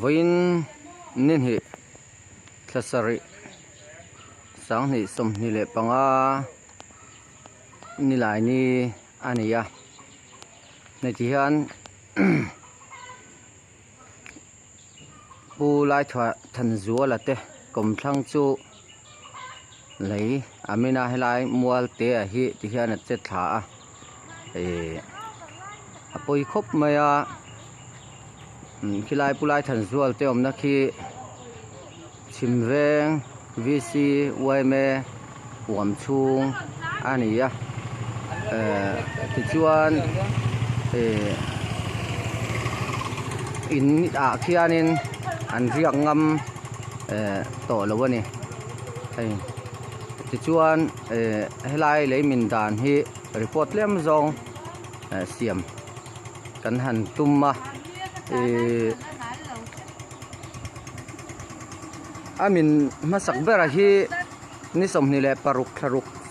Vawiin ni hnih thla sarih sanghnih 25 nilai ni a ni a hei ti hian Pu Laithuah Thanzuala te kawmthlang chu lei a min a helai mual te ah hi ti hian a che thla a ihh a pawi khawp mai a khilai Pu Laithanzuala te awmna khi chhim veng V_C Y_M_A huam chhung a ni a ehh tichuan ihh in ah khianin an riak ngam ehh tawh lo a ni hei tichuan ehh helai lei min dan hi report tlem zawng ehh siam kan han tum a ihh. A min hmasak berah hi ni 26 thlaruk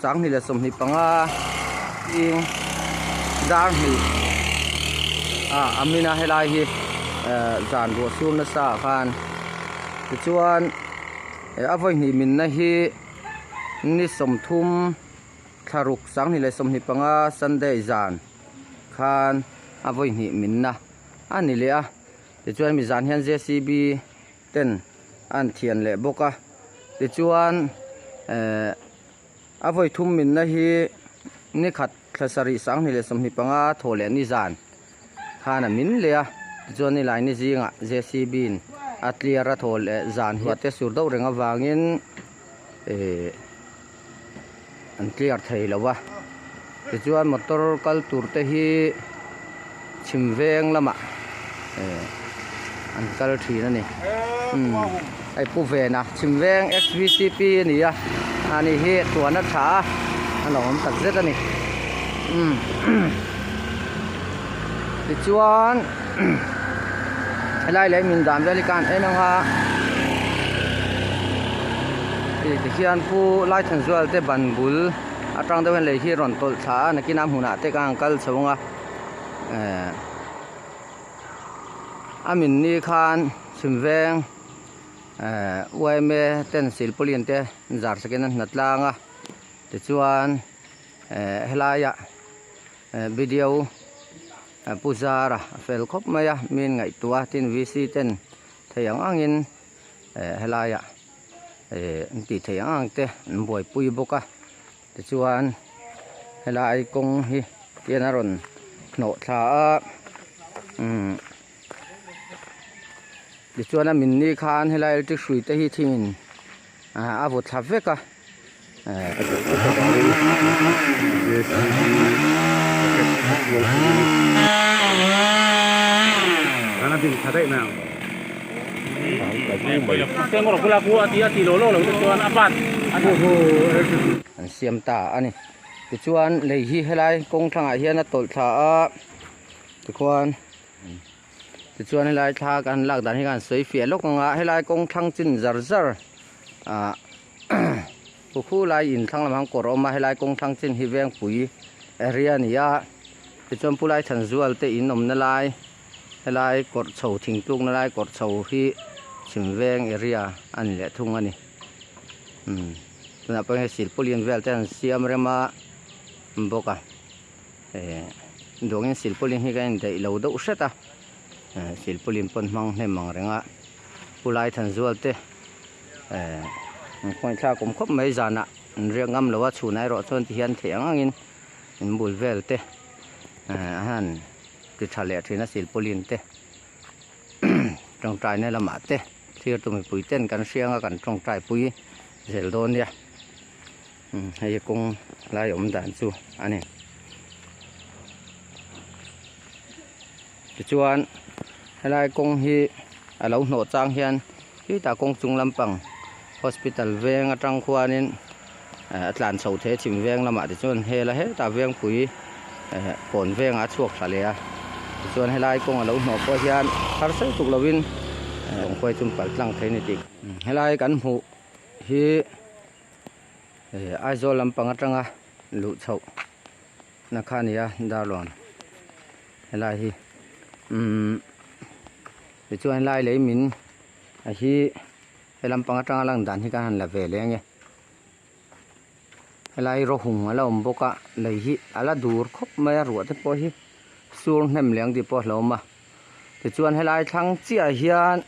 2025 ing dar hnih ah a min a helai hi eh zan ruah sur nasa ah khan tichuan eh a vawi hnih minna hi ni 30 thlaruk 2025 sunday zan khan a vawi hnih minna a ni leh a. Tichuan mi zan hian JCB ten an thian leh bawk a tichuan ehh a vawi thum minna hi ni khat thla sarih 2025 thaw leh ni zan khan a min leh a tichuan nilai ni zingah JCB in a clear a thaw leh zan hi te sur deuh reng avangin ehh an clear thei lo a tichuan motor kal tur te hi chhim veng lamah eh an kal thin a ni umm hei pu vena chhim veng S_V_C_P a ni a ani hi tuan a tha a a lawmawm tak zet a ni umm tichuan helai leh min dan vel hi khan en ang a ih tihian pu Laithanzuala te ban bul atang deuh hian lei hi a rawn tawlh thla a nakinah hmunah te khan an kal chho ang a eh a min ni khan chhim veng eh yma ten silpauline te zar sakin an hna tlang a tichuan eh helaiah eh video Pu Zara a fel khawp mai a, mi in ngaihtuah a, tin VC ten thei ang angin eh helaiah eh an tih theih ang ang te an buaipui bawk a, tichuan helai kawng hi tian a rawn hnawh thla a umm tichuan a min ni khan helai electric hrui te hi thingin a vaw thla vek a. An siam ta a ni tichuan lei hi helai kawng thlangah hian a tawlh thla a tikhuan tichuan helai thla kan lak dan hi kan sawi fiah lawk ang a helai kawng thlang chin zar zar ah. Pu khu lai in thlang lam ang kawr a awm a helai kawng thlang chin hi vengpui area a ni a tichuan pu lai thanzual te in awmna lai helai kawrh chho thingtlukna lai kawrh chho hi chhim veng area a ni leh thung a ni umm tunah pawh hian silpauline vel te an siam rem a bawk a eh duangin silpauline hi ka indaih lo deuh hret a eh silpauline pawn hmang hnem ang reng a pu lai thanzual te. Eh an khawngaih thlak awm khawp mai zanah an riak ngam lo a chhunah erawh chuan ti hian theih ang angin in bul vel te eh a han ti tha leh thin a silpauline te tawngtaina lamah te thlir tu mipui ten kan hriang a kan tawngtai pui zel dawn nia umm hei hi kawng lai awm dan chu a ni tichuan helai kawng hi a lo hnawh chang hian khitah kawng chung lampang hospital veng atang khuanin eh a tlan chho thei a chhim veng lamah tichuan hela hetah vengpui eh kawn vengah a chhuak thla leh a tichuan helai kawng a lo hnawh pawh hian harsa lutuk lovin eh kawngkhuai chu pal tlang thei a ni tih helai kan hmuh hi eh Aizawl lampang atanga luh chhoh. Na kha a ni a darlawn helai hi umm Tichuan helai lei min a hi he lampang atanga lang dan hi kan han la ve leh ange. Helai rawhung a la awm bawk a, lei hi a la dur khawp mai a, ruah te pawh hi sur hnem leh ang tih pawh a hlauhawm a. Tichuan helai thlang chiah hian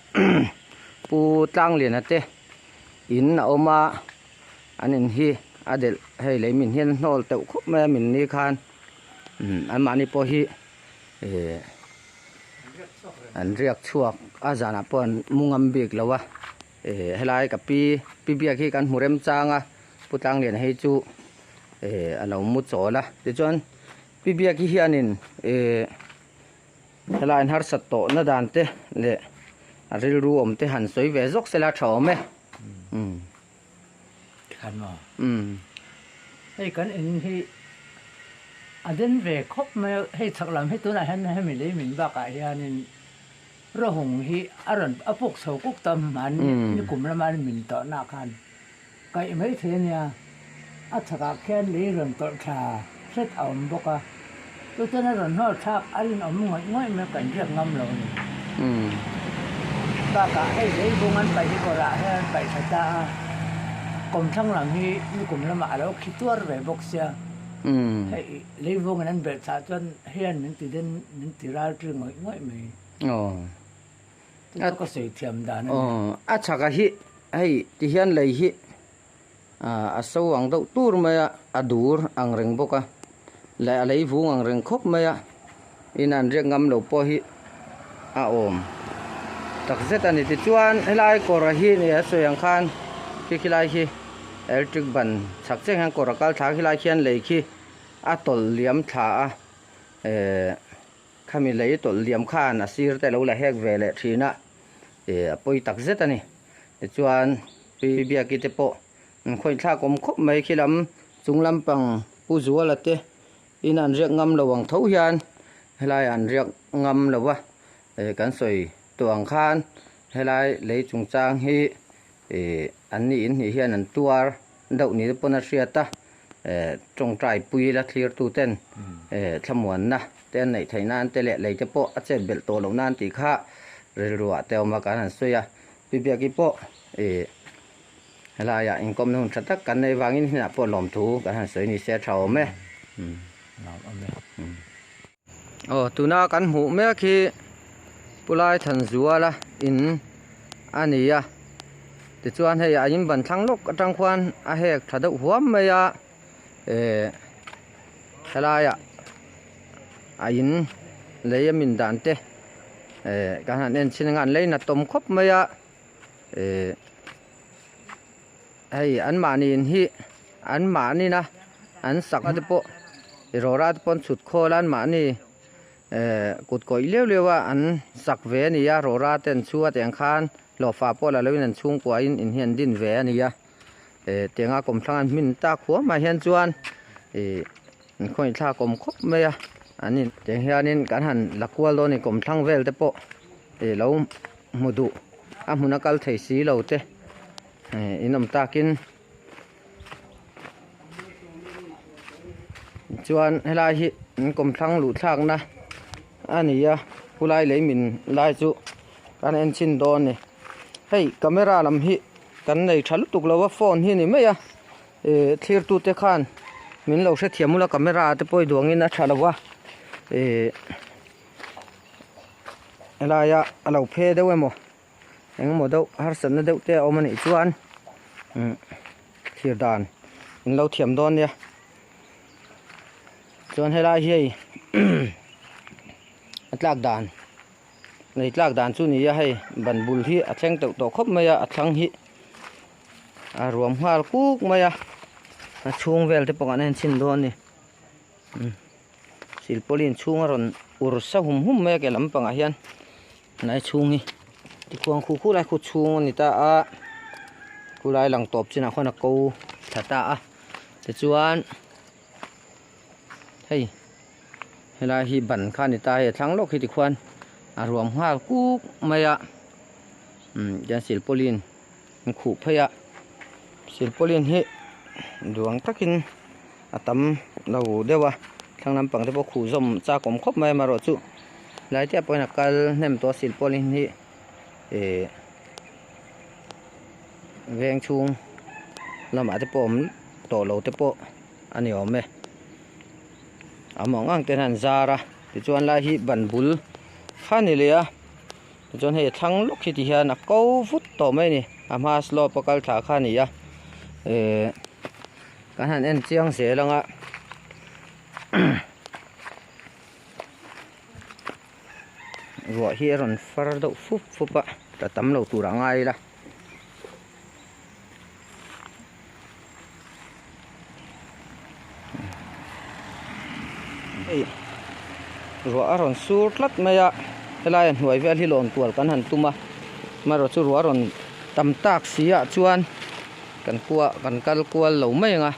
Pu Tlangliana te in a awm a, an in hi a delh hei lei min hian a hnawl teuh khawp mai a min ni khan anmahni pawh hi ihh an riak chhuak a zanah pawh an mu ngam bik lo a ihh helai ka pi pi biak hi kan hmu remchang a Pu Tlangliana hei chu ihh a lo mu chawl a tichuan pi biak hi hianin ihh helai an harsat tawhna dan te leh a rilru awm te han sawi ve zawk sela a tha awm e umm. Khan maw? Umm. Hei kan in hi a den ve khawp mai a, hei chhak lam hi tunah hian hemi lei min bakah hianin rawhung hi a rawn a puk chho kuk ta hman nikum lama an min tawrhna khan kaih mai thei a nia, a chhakah khian lei rawn tawrh tha hret a awm bawk a, chuchuan a rawn hnawr thlak a rinawm ngawih ngawih mai a kan riak ngam lo a ni. Bakah hei lei bung an paih hi kawrah hian an paih tha ta a, kawmthlang lam hi nikum lamah a lo khi tuar ve bawk sia, hei lei bungin an belh chah chuan hian min ti den min ti ral tir ngawih ngawih mai. Chu chu ka sawi thiam dan a ni. A chhakah hi hei tihian lei hi a so ang deuh tur mai a, a dur ang reng bawk a, leh a lei vung ang reng khawp mai a, in an riak ngam lo pawh hi a awm tak zet a ni. Tichuan helai kawr hi ni a sawi ang khan khi khilai khi electric ban chhak chiah hian kawr a kal thla a, khilai khian lei khi a tawlh liam thla a, ehh khami lei tawlh liam khan a sir te lo la hek ve leh thin a, ehh a pawi tak zet a ni. Tichuan Pi Biaki te pawh an khawih thlak awm khawp mai khi lam chung lampang Pu Zuala te in an riak ngam lo ang tho hian helai an riak ngam lo va eh kan sawi tawh ang khan helai lei chungchang hi eh an ni in hnih hian an tuar deuh ni te pawn a hriat a eh tawngtai pui la thlir tu ten eh thlamuanna te an neih theih nan te leh lei te pawh a chet belh tawh loh nan tih kha rilruah te awm a kan han sawi a. Pi Biaki pawh ih helaiah inkawmna hun tha tak kan neih vangin hinah pawh lawmthu kan han sawi ni se a tha awm e. Aw tuna kan hmuh mek hi Pu Laithanzuala in a ni a, tichuan hei a in ban thlang lawk atang khuan a hek tha deuh huam mai a, eh helaiah a in lei a min dan te. Eh kan han en chin anga an lei nat awm khawp mai a eh hei an mahni in hi an mahni na an sak te pawh i rawra te pawh an chhut khawl a an mahni eh kut kawih liau liau a an sak ve a ni a rawra te an chhu a tiang khan hlawhfa pawh la lo in an chhungkua in in hi an din ve a ni a eh tianga kawmthlang an hmin tak huam ah hian chuan ih An khawngaih thlak awm khawp mai a an in tiang hianin kan han la kual dawn a ni kawmthlang vel te pawh ih lo hmu duh a hmun a kal thei si lo te eh in awm takin chuan helai hi an kawmthlang luh thlakna a ni a khulai lei min lai chu kan en chhin dawn a ni hei camera lam hi kan nei tha lutuk lo a phone hi a ni mai a. Ehh thlirtute khan min lo hrethiam ula camera te pawh i duangin a tha lo a ehh helaia a lo phe deuh emaw engemaw deuh harsatna deuh te a awm anih chuan umm thlir dan in lo thiam dawn nia chuan helai hi hei a tlak dan lei tlak dan chu ni a hei ban bul hi a thleng teuh tawh khawp mai a a thlang hi. A ruam nghal kuk mai a a chhung vel te pawh kan en chhin dawn a ni silpauline chhung a rawn ur sa hum hum mai a ke lampangah hian helai chhung hi tikhuang khu khu lai khu chhung a ni ta a khulai lang tawp chinah khuan a ko thla ta a tichuan hei helai hi ban kha a ni ta a hei a thlang lawk hi tikhuan a ruam nghal kuk mai a tian silpauline. An khuh phei a silpauline hi duang takin a tam lo deuh a thlang lampang te pawh khuh zawm chak awm khawp mai amaherawhchu lai te ah pawhin a kal hnem tawh a silpauline hi. Ihh veng chhung lamah te pawh awm tawh lo te pawh a ni awm e a mawng ang ten an zar a tichuan lai hi ban bul kha a ni leh a tichuan hei a thlang lawk hi ti hian a ko vut tawh mai a ni a hma slope a kal thla kha a ni a ihh kan han en chiang zel ang a. Ruah hi a rawn far deuh fup fup a tla tam lo tur a ngai ila. Hei ruah a rawn sur tlat mai a helai a hnuai vel hi lawn kual kan han tum a amaherawh chu ruah a rawn tam tak si ah chuan kan kua kan kal kual lo mai ang a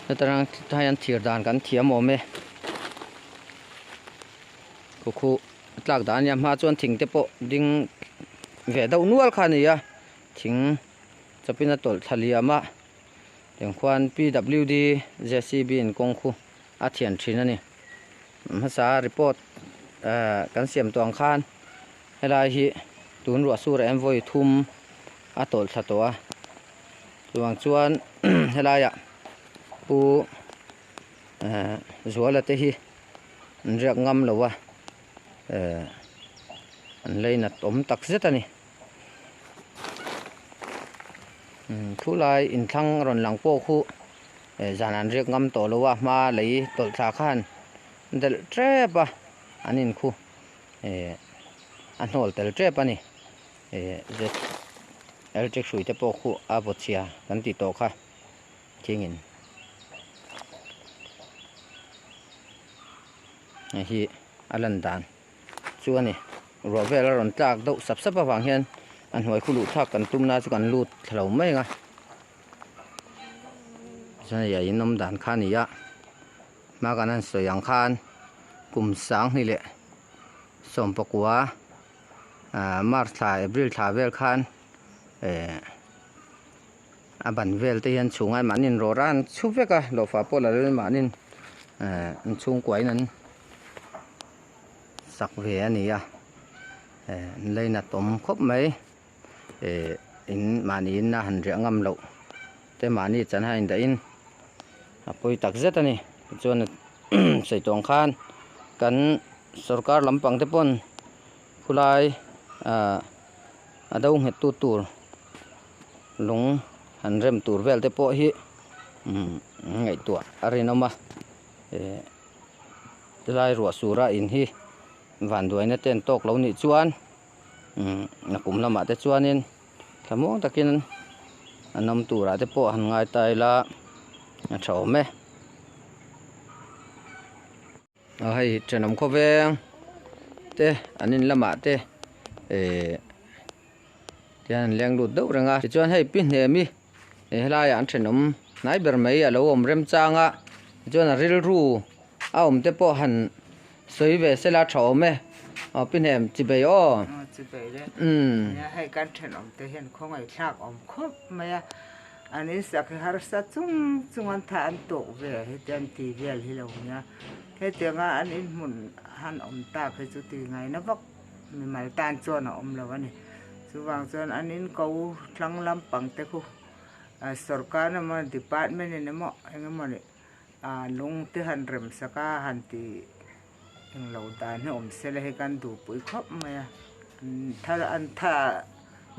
heta tang hian thir dan kan thiam awm e. Khu khu a tlak dan a nia hma chuan thing te pawh ding ve deuh nual kha a ni a thing chawpin a tawlh thla liam a tiang khuan P W D J C B in kawng khu a thian thin a ni hmasa report ehh kan siam tawh ang khan helai hi tun ruah sur ah hian vawi thum a tawlh thla tawh a chuvang chuan helaiah pu. Ehh zuala te hi an riak ngam lo a ehh an leinat awm tak zet a ni umm thu lai inthlang rawn lang pawh khu eh zan an riak ngam tawh lo a hma lei tawlh thla khan delh tep a an in khu eh a hnawl tel tep a ni eh electric hrui te pawh khu a vaw chhia kan tih tawh kha. Thingin hei hi a lan dan chu a ni ruah vel a rawn tlak deuh sap sap avang hian a hnuai khu luh thlak kan tum na chu kan lut thla lo mai ang a chuan hei a in awm dan kha a ni a hma kan han sawi ang khan kum sanghnih leh sawmpakua ah march thla april thla vel khan eh. A ban vel te hian chhunga mahni in rawh ran chhu vek a lohfa pawh la lel mahni eh an chhungkua in an sak ve a ni a eh an lainat awm khawp mai eh in mahni in a han riah ngam loh te mahni chan a indah in a pawi tak zet a ni tichuan sawi tawng khan kan sorkar lampang te pawn khulai ah a do nghet tu tur. Lung han rem tur vel te pawh hi ngaihtuah a rinawm a eh tilai ruah sura in hi vanduaina te an tawk lo nih chuan nakum lamah te chuanin thlamuang takin an awm turah te pawh han ngai ta ila a tha awm e. A hei thenawm khawveng te an in lamah te eh tihian an leng lut deuh reng a tichuan hei pi hnemi helaiah an thenawm hnai ber mai a lo awm remchang a tichuan a rilru a awm te pawh han sawi ve sela tha awm e aw pi hnem chi bei aw chi bei le hei kan thenawm te hian khawngaihthlak awm khawp mai a an insak hi harsa chung chung an tha an tawk ve heti an ti vel hi lo nia. Hetianga an inhmun han awm tak hi chu ti ngaina vak mimal tan chuan a awm lo a ni. Chuvang chuan an in ko tlang lampang te khu sorkar emaw department in emaw eng emaw ni lung te han rem sak a han ti englo dan hi awm sela hi kan duhpui khawp mai a. An tha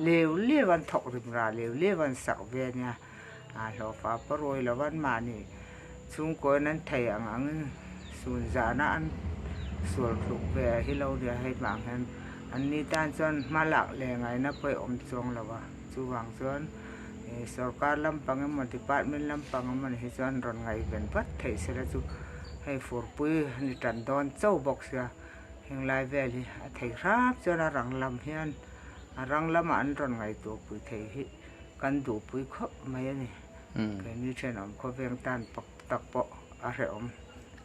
leu leu an thawk rim ra leu leu an sak ve a nia. Hlawhfa pawh rawi lo an mahni chhungkawiin an thei ang angin sun zana an sual thluk ve a hi lo nia hei vang hian an ni tan chuan hma lak leh ngaihna pawh a awm chuang lo a chuvang chuan sorkar lampang emaw department lampang emaw ni hi chuan rawn ngaihven vat theih sela chu hei furpui a ni tan dawn chauh bawk sia henglai vel hi a thei hrap chuan a rang lam hian a rang lamah an rawn ngaihtuah pui thei hi. Kan duhpui khawp mai a ni. Keini thenawm khawveng tan pak tak pawh a hrehawm.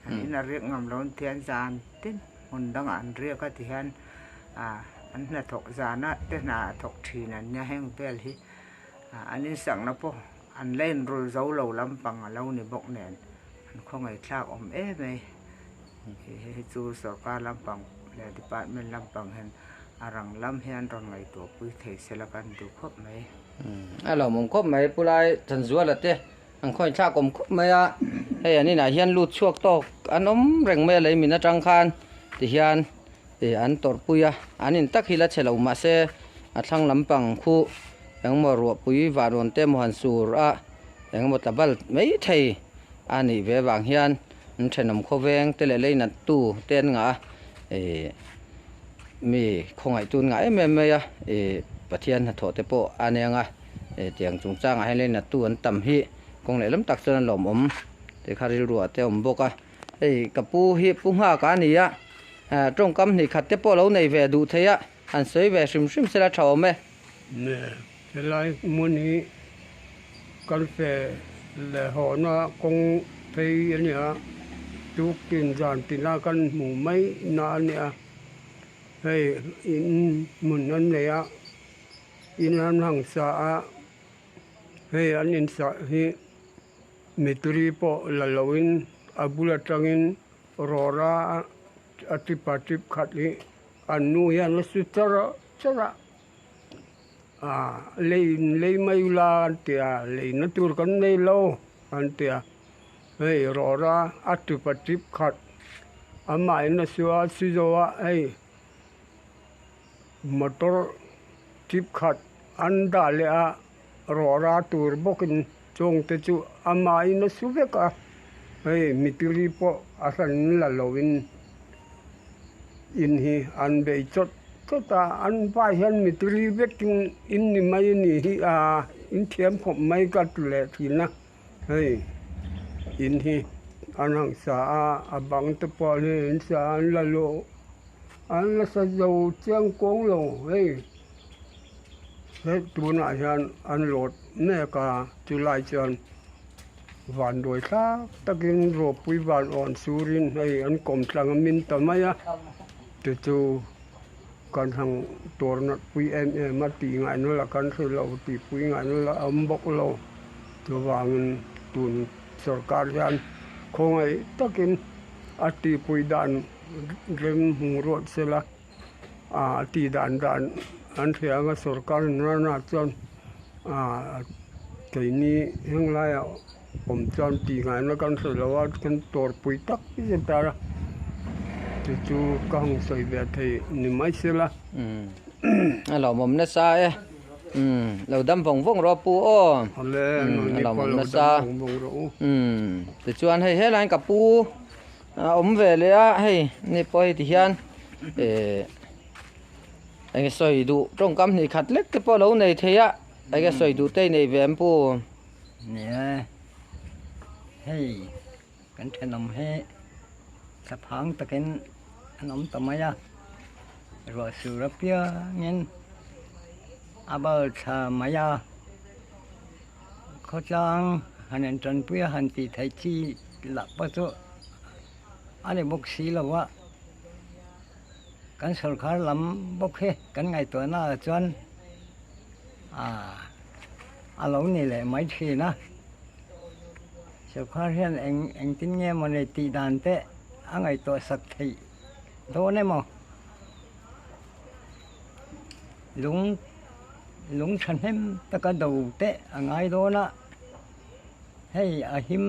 An in a riak ngam lo an ti a, zan tin hmun dangah an riak a ti hian an hnathawk zana te hna a thawk thin an nia heng vel hi an insakna pawh an la inrul zo lo lampang a lo ni bawk nen an khawngaihthlak awm em mai. Hei hi chu sorkar lampang leh department lampang hian. A rang lam hian rawn ngaihtuah pui thei sela kan duh khawp mai. A lawmawm khawp mai Pu Lai Thanzuala te an khawi thlak awm khawp mai a, hei an inah hian lut chhuak tawk an awm reng mai a lei min atang khan ti hian ih an tawrhpui a, an in tak hi la che lo mahse a thlang lampang khu engemaw ruahpui vahrawn te emaw han sur a engemaw tla bal mai thei a nih ve vang hian an thenawm khawveng te leh lei nat tu te an ngah a ih mi khawngaih tun ngah em em mai a ih Pathian hnathawh te pawh a aniang a ih tiang chungchangah hian lei nat tu an tam hi kawng leh lam tak chuan an lawmawm tih kha rilruah te a awm bawk a hei ka pu hi pu nghak a ni a ah tawngkam hnih khat te pawh lo nei ve duh thei a han sawi ve hrim hrim sela tha awm e. Nge helai hmun hi kan fe leh hawhna kawng phei a nia tuktin zan tina kan hmuh mai na a nia. Hei in hmun an nei a, in an hang sa a, hei an in sah hi mitri pawh la loin a bul atangin rawra a tip a tip khat hi an nu hian a su char char a, ah lei lei mai ula an ti a, leina tur kan nei lo an ti a. Hei rawra a tip a tip khat amahin a su a su zo a hei motor tip khat an dah leh a rawra tur bawkin chung te chu amahin a su vek a hei mitri pawh a hran la loin in hi an bei chawt chawt a an vai hian mitri vekin in ni mai a ni hi a in thiam khawp mai ka ti leh thin a. Hei in hi an hang sa a a bang te pawh hi in sa an la luh an la sa zo chiang kawng lo hei he tunah hian an lawt mek a chulai chuan vanduai thlak takin rawpui van awn surin hei an kawm tlang a min ta mai a tichu. Kan hang tur nat pui em em a tih ngaihna lah kan hre lo, tih pui ngaihna lah a awm bawk lo. Chuvangin tun sorkar hian khawngaih takin a tihpui dan rem hmu ruat sela, a tih dan dan an hria anga sorkar nana chuan keini henglaiah awm chuan tih ngaihna kan hre lo a kan tawrpui tak zet a chu chu ka hang sawi ve thei ni mai se la. A lawmawm nasa e lo dam vawng vawng rawh pu aw a lawmawm nasa tichuan hei helaiin ka pu a awm ve leh a hei ni pawh hei ti hian eh eng sawi duh tawngkam hnih khat lek te pawh a lo nei thei a eng sawi duh te i nei ve em pu. Nia, hei kan thenawm hi thlaphang takin an awm ta mai a, ruah sur apiangin a bal thla mai a, khawtlang han intanpui a han tih theih chi lah pawh chu a ni bawk si lo a, kan sawrkar lam bawk hi kan ngaihtuahna ah chuan ah. A lo ni leh mai thin a, sawrkar hian eng engtin nge maw nei tih dan te a ngaihtuah sak theih dawn emaw? Lung lung thahnem taka do te a ngai dawn a, hei a him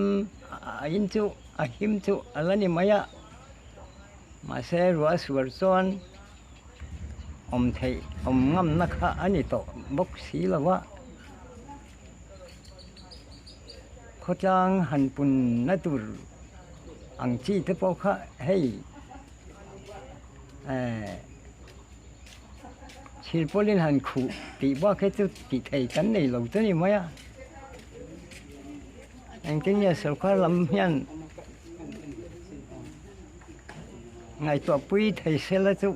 a in chu a him chu a la ni mai a, mahse ruah suar chuan. Awm theih awm ngamna kha a ni tawh bawk si lo a, khawtlang han punna tur ang chi te pawh kha hei eh thirpawlin han khuh tih bak hi chu tih thei kan nei lo chu a ni mai a, engtin nge sorkar lam hian. Ngaihtuah pui thei sela chu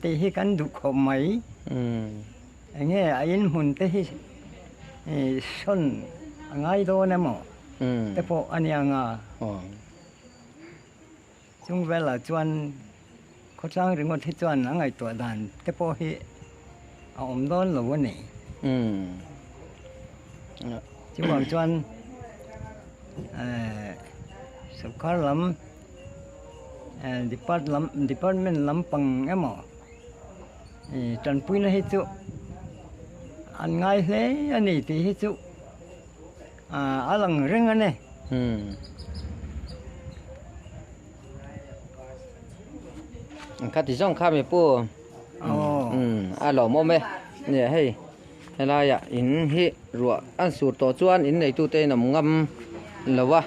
tih hi kan duh khawp mai. Enge a in hmun te hi sawn a ngai dawn emaw te pawh a nia nga. Chung velah chuan khawtlang ringawt hi chuan a ngaihtuah dan te pawh hi a awm dawn lo a ni. Chuvang chuan sawrkar lam department lampang emaw. Tanpuina hi chu an ngai hle a ni tih hi chu a lang reng a ni. Khati zawng kha mi pu a lawmawm e nia hei helaiah in hi ruah an sur tawh chuan in neitute in awm ngam lo a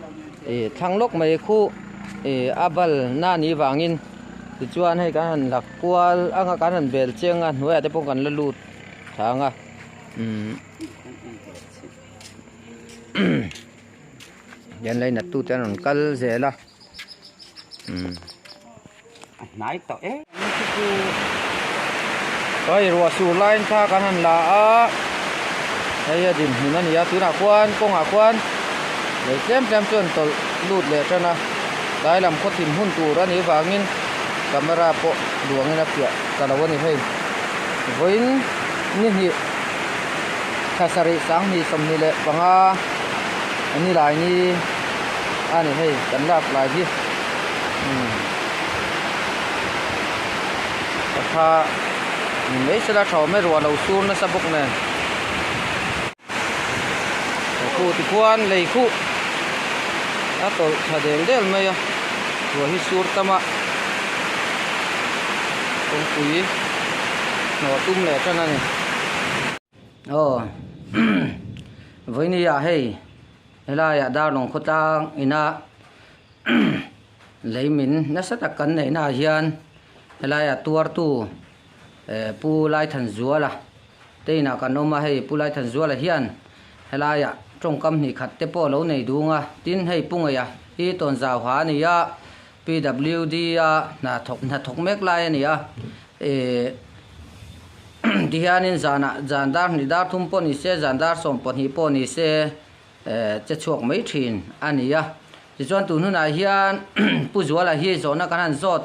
ih thlang lawk mai khu ih a bal na nih vangin tichuan hei kan han la kual anga kan han bel chiang a hnuaiah te pawh kan la lut thang a umm hian lei nat tute an rawn kal zel a umm. A hnai tawh em. Hei ruah sur laiin thla kan han la a, hei a dinhmun a ni a, tunah khuan kawngah khuan lei tlem tlem chuan tawlh lut leh tan a, tlai lam khaw thim hun tur a nih vangin camera pawh duangin a fiah ta lo a ni hei. Vawiin ni hnih thla sarih sanghnih 25 a ni lai ni a ni hei kan lak lai hi. Pakha ni mai sela tha awm e ruah lo sur nasa bawk nen khu tikhuan lei khuh a tawlh tha del del mai a ruah hi sur tam a kawngpui hnawh tum leh tan a ni. Aw vawinia hei helaiah darlawng khawtlang ina Lei min nasa tak kan neihna ah hian helaiah tuartu eh Pu Laithanzuala te inah kan awm a, hei Pu Laithanzuala hian helaiah tawngkam hnih khat te pawh a lo nei dung a, tin hei Pu Ngeia hi tawnzau ha a ni a, PWD a hna thawk hna thawk mek lai a ni a, eh tihianin zanah zan dar hnih dar thum pawh ni se zan dar 12 pawh ni se che chhuak mai thin a ni a. Tichuan tun hunah hian Pu Zuala hi zawhna kan han zawt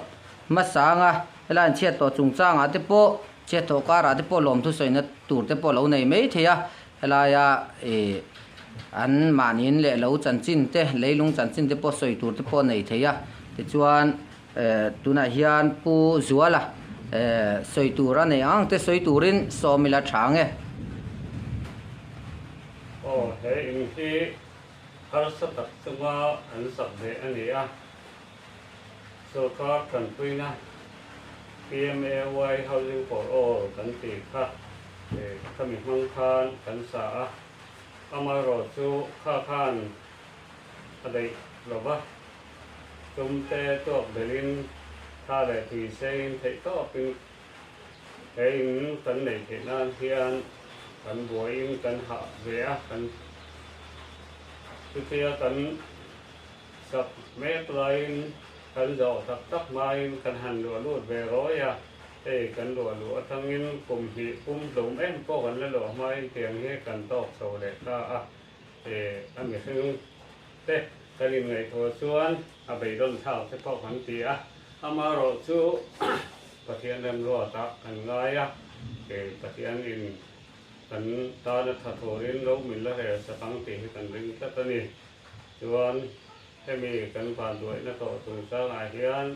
hmasa ang a, helai an chhiat tawh chungchangah te pawh, chhiat tawh karah te pawh lawmthu sawina tur te pawh a lo nei mai thei a, helaia ih an mahniin leh lo chanchin te, leilung chanchin te pawh sawi tur te pawh a nei thei a. Tichuan tunah hian Pu Zuala sawi tur a nei ang ang te sawi turin sawmila tha ang e. Aw, he in hi harsa tak chunga an sak ve a ni a, sorkar tanpuina PMAY Housing for All kan tih kha khami hmang khan kan sa a, amaherawhchu kha khan a daih lo va, tumte tuak belhin tha leh tui sengin theihtawpin He in kan neih theih nan hian kan buaiin kan hah ve a, kan chutia kan sak mek laiin kan zawh tak tak hmain kan han luah lut ve rawi a, hei kan luah luh atangin kum hnih pum hlum em pawh kan la luah hmain tiang hi kan tawk chho leh ta a, a mihring te kan inngaihtuah chuan a beidawn thlak te pawh kan ti a. Amaherawh chu Pathian remruatah kan ngai a, kei Pathianin kan tana tha turin lo min la rel sak ang tih hi kan ring tlat a ni. Chuan hemi kan vanduaihna tawh chungchangah hian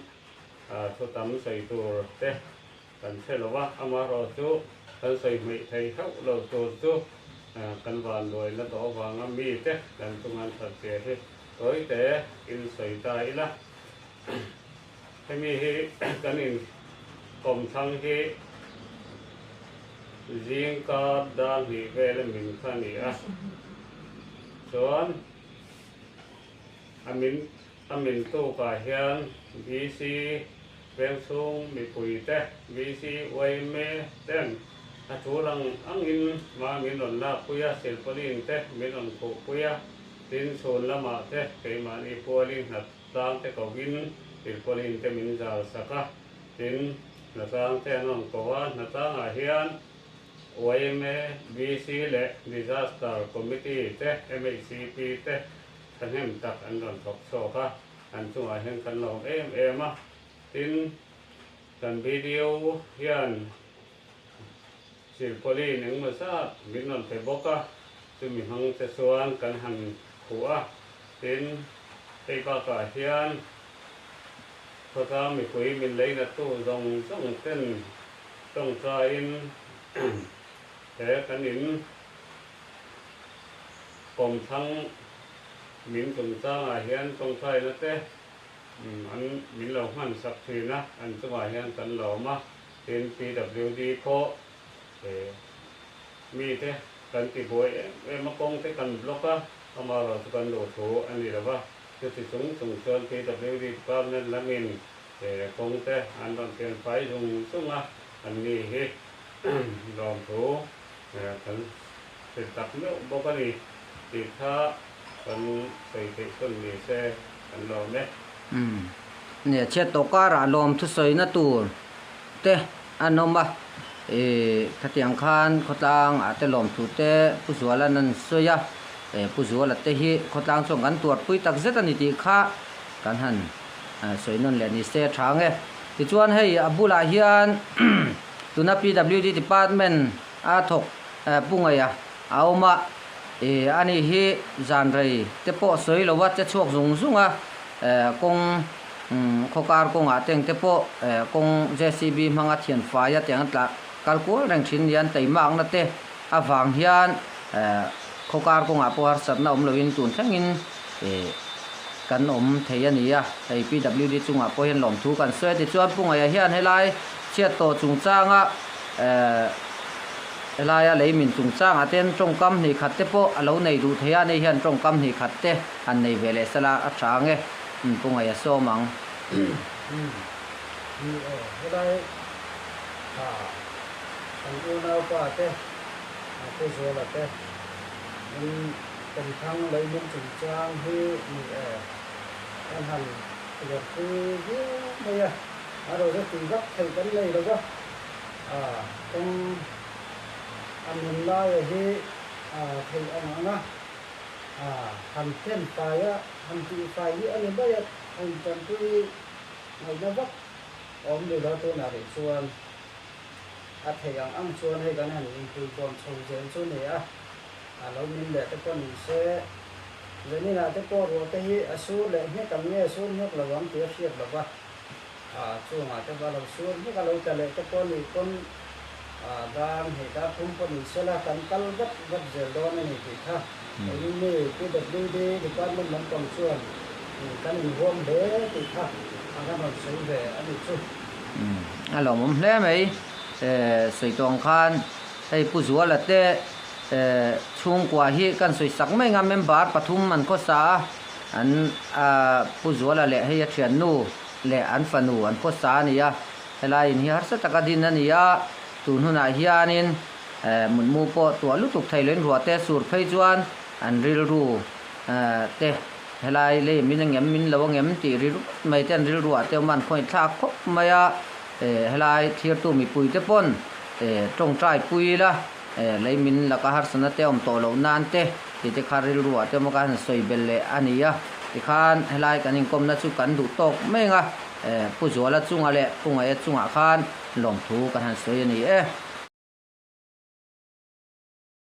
thu tam sawi tur te kan hre lo a, amaherawh chu kan sawi hmeih thei hauh lo tur chu kan vanduaihna tawh avanga mite kan chunga an that zia hi tawite in sawi ta ila. Hemi hi kan in kawmthlang hi zing kar dar hnih vel a min kha a ni a, chuan a min a min tukah hian VC vengchhung mipui te VC yma ten a tul ang angin hma min rawn lakpui a, silpauline te min rawn khuhpui a, tin chhun lamah te keimahni pualin hna Tlang te kohin silpauline te min zal sak a, tin hnatlang te an rawn ko a, hnatlangah hian yma, VC leh Disaster Committee te, MHCP te thahnem tak an rawn thawk chhuak a, an chungah hian kan lawm em em a, tin kan BDO hian silpauline engmaw zat min rawn pe bawk a, chumi hmang te chuan kan han khuh a, tin hei bakah hian khawtlang mipui min leinattu zawng zawng ten Tawngtaiin he kan in kawmthlang min chungchangah hian tawngtaina te an min lo hman sak thin a, an chungah hian kan lawm a, tin PWD pawh mite kan ti buai em em a, kawng te kan block a, amaherawhchu kan luh thu a ni lo va, chuti chung chung chuan PWD department lamin He kawng te an rawn pian fai zung zung a, an ni hi lawmthu kan hrilh tak meuh bawk a ni tih kha kan sawi theih chhun ni se kan lawm e. Umm. Nia, chhiat tawh karah lawmthu sawina tur te an awm a, ih khatiang khan khawtlang ah te lawmthu te Pu Zuala'n an sawi a, Pu Zuala te hi khawtlang chuan kan tuarpui tak zet a ni tih kha kan han Sawi nawn leh ni se a tha nge. Tichuan hei a bulah hian tuna PWD department a thawk Pu Ngaia a awm a, ih ani hi zan rei te pawh sawi lo a che chhuak zung zung a, kawng khawkar kawngah te engte pawh kawng JCB hmanga thian fai a tiang a tla kal kual reng thin nia an teimakna te avang hian khawkar kawngah pawh harsatna awm loin tun thlengin ih Kan awm thei a ni a, hei PWD chungah pawh hian lawmthu kan sawi a tichuan Pu Ngaia hian helai chhiat tawh chungchanga eh helaia lei min chungchangah te hian tawngkam hnih khat te pawh a lo nei duh thei a, ani hian tawngkam hnih khat te han nei ve leh sela a tha ang e, Pu Ngaia sawm ang. Ni e, helai tha kan unaupa te, Pu Zuala te in Kawmthang leimin chungchang hi ni e, kan han tuarpui viau mai a, a ro tui vak theih kan nei lo va, a kawng a min laia hi a theih ang ang a, a han then fai a, han tih fai hi a ni mai a, a intanpui ngaihna vak a awm ni lo tunah rih chuan a theih ang ang chuan hei kan han inpuikhawm chho zel chu ni a. A lo min leh te pawh ni se, Zaninah te pawh ruah te hi a sur leh nghek ang nge sur nghek lo ang tih a hriat lo va, a chungah te pawh a lo sur nghek a lo tla leh te pawh ni pawn a dar hnih dar thum pawh ni sela kan kal vat vat zel dawn a ni tih kha engin mi PWD department lampang chuan kan inhuam hle tih kha a kan rawn sawi ve a nih chu. A lawmawm hle mai, sawi tawh ang khan hei Pu Zuala te Chhungkua hi kan sawi sak mai nga member pathum an khawsa a, an Pu Zuala leh hei a thiannu leh an fanu an khawsa a ni a, helai in hi harsa taka din a ni a, tun hunah hianin mutmu pawh tuah lutuk thei loin ruah te sur phei chuan an rilru te helai lei min a ngem min lo a ngem tih rilru mai te an rilru ah te awm a an khawngaih thlak khawp mai a, helai thlirtu mipui te pawn tawngtai pui ila. Lei min laka harsatna te awm tawh loh nan te tih te kha rilru ah te awm a ka han sawi belh leh a ni a, tikhan helai kan inkawmna chu kan duh tawk mai ang a, Pu Zuala chunga leh Pu Ngaia chungah khan lawmthu kan han sawi a ni e.